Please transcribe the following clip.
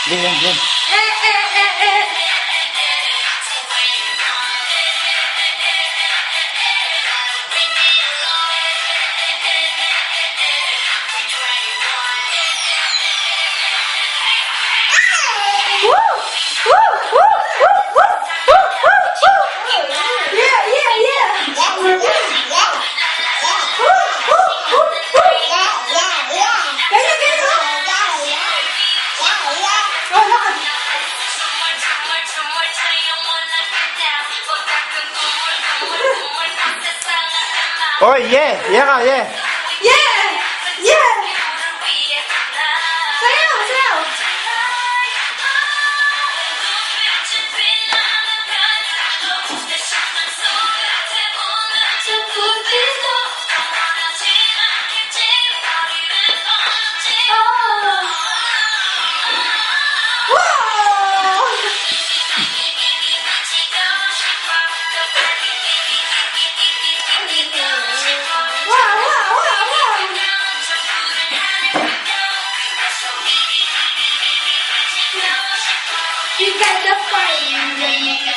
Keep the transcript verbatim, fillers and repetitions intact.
Yan, yan. Oy, ye, ye ka, ye. Ye, ye. Sayaw, sayaw. You got the fire.